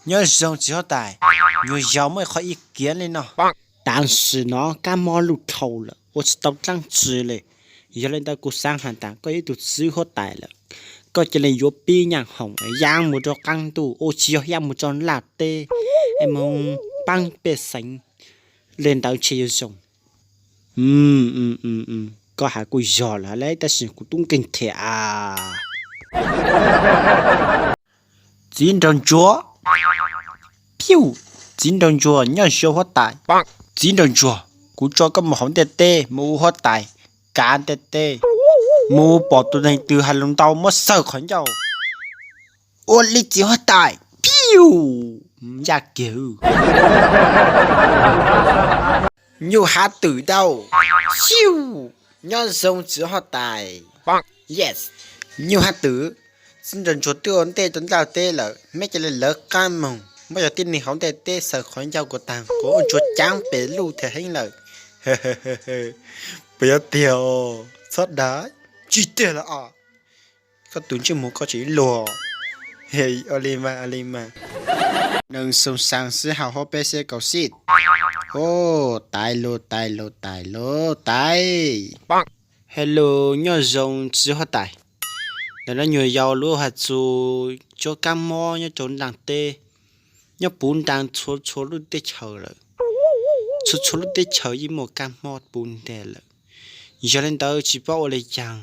Nyob zoo txiv huab tais, nyuag yaus muaj qhov ib kiav li no. Tam sim no kab mob luj dhau lawm, ua tsis tau dlaab tsi li. Yog li ntawd kuv xaav has tas koj yog ib tug txiv huab tais lawm, koj cia li yuav pib nyaaj hoom yaaj mus rau qaab ntuj, ua tsis yog yaaj mus rau nlaj teb, es moog paab pej xeem li ntawd ntshe yuav zoo. Koj has kuj yog lawm lauj, tab sis kuv tub nkeeg thiab as. Txiv nraug ntsuag, piu, txiv nraug ntsuag nyob zoo huab tais. Txiv nraug ntsuag, kuv tso koj mus hauv ntiaj teb mus ua huab tais, kav ntiaj teb, mus pom tus neeg twg has lus ntau muab xawg qhov ncauj. Ua li txiv huab tais, piu, yaj kiag. Nyuj hav twm tau, xiu, nyob zoo txiv huab tais. Yes, nyuj hav twm, txiv nraug ntsuag twb ua ntej rau nlaj teb lawm, meb cia li lawv qaab moog, muab cov tib neeg hauv ntiaj teb xawg qhov ncauj kuv taag, kuv ua ntsuag caav pem luj thiab heev lawm. Puas yog tiag? Txhob dag, tsis tiag lawm os. Koj tus ntsej muag koj tseem luag. Ua li mas, ua li mas. Neeg xoo xaa sib haum huab peb seb kaum xib. Ov, tais lug, tais lug, tais lug, tais. Hello, nyob zoo txiv huab tais. Ntawm no nyuag yaus lub has txug cuab kab mob nyob rau nraag teb, nyob puv nraag txhua txhua lub teb chaws lawm. Txhua txhua lub teb chaws yeej muaj kab mob puv nraag lawm. Yog li ntawd tsis paub ua li caag,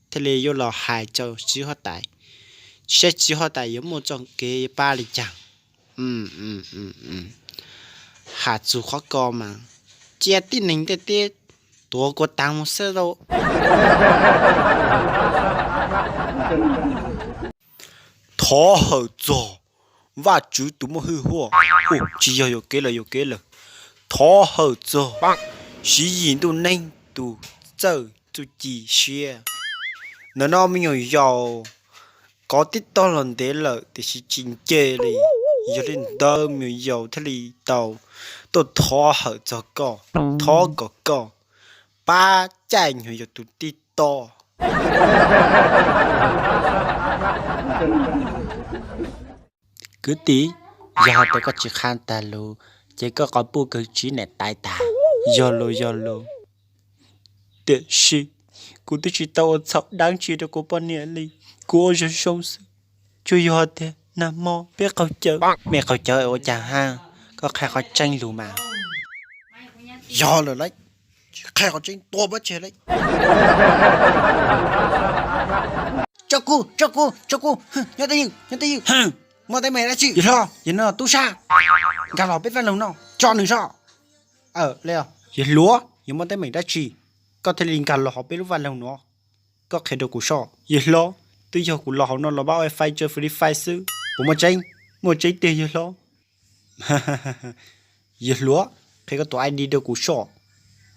thiaj li yuav los hais rau txiv huab tais, saib txiv huab tais yuav muaj txoj kev pab li caag. Has txug qhov ko mas, cia tib neeg ntiaj teb tuav kuv taag mus xwb lauj. Thov hawm txog Vajtswv tus muaj hwj huam. Tsis yog, yuam kev lawm, yuam kev lawm. Thov hawm txog Siv Yis Ntuj Neeb tus txawj txuj ci siab. Ntawm no me nyuam yaus kov tib tog los ntev lawm tiam sis tsis nce li. Yog li ntawd me nyuam yaus thiaj li tau tuaj thov hawm txog koj, thov kom koj pab caij nyuam yaus tus tib tog. Kwv tij, yog has tas koj tsis qha tag lug, ces koj qhov puj kawg tsis nam tais tag. Yog lug, yog lug. Tiam sis kuv twb tsis tau ua txhaum dlaab tsi rau kuv poj niam li. Kuv ua zoo zoo xwb. Tsuas yog tias nag hmo peb qaug cawv. Mej qaug cawv ua caag hab? Koj qha qhov tseeb lug mas. Yog lawm lauj, qha qhov tseeb tua pov tseg lauj. Tso kuv, tso kuv, tso kuv, nyob twj ywm, nyob twj ywm. Muaj teeb meem dab tsi? Yawg hlob, yog no tub sab nkag los peb vaj loog no, tso nws soj. Yawg hlob, yog muaj teeb meem dab tsi koj thiaj li nkag los hauv peb lub vaj loog no? Koj qhia rau kuv soj. Yawg hlob, twb yog kuv los hauv no los pab wifi tsawg Free Fire xwb. Puas muaj tseeb? Muaj tseeb tiag yawg hlob. Yawg hlob, qhia koj tus I D rau kuv soj.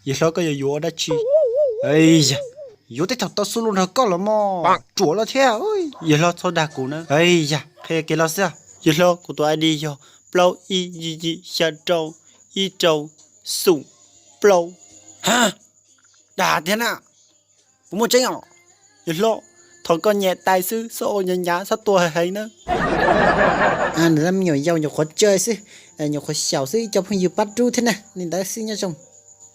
Yawg hlob, koj yuav yuav ua dab tsi? Yog, yuav tej thaum tau xu lug nrog koj los mog, ruam los thiab. Yawg hlob txhob dag kuv na. Yog, qhia kev los xwb. Yawg hlob, kuv tus I D yog plaub ib yim yim xya rau ib rau xoom plaub. Dag tiag na. Puas muaj tseeb os? Yawg hlob, thov koj nyem tais xwb, txhob ua nyav nyav, txhob tua heev heev na. Nws me nyuam yaus nyuam qhuav tsawg xwb, nyuam qhuav xyaum xwb, ib co phooj ywg pab rub thiab na, li ntawd xwb nyob zoo.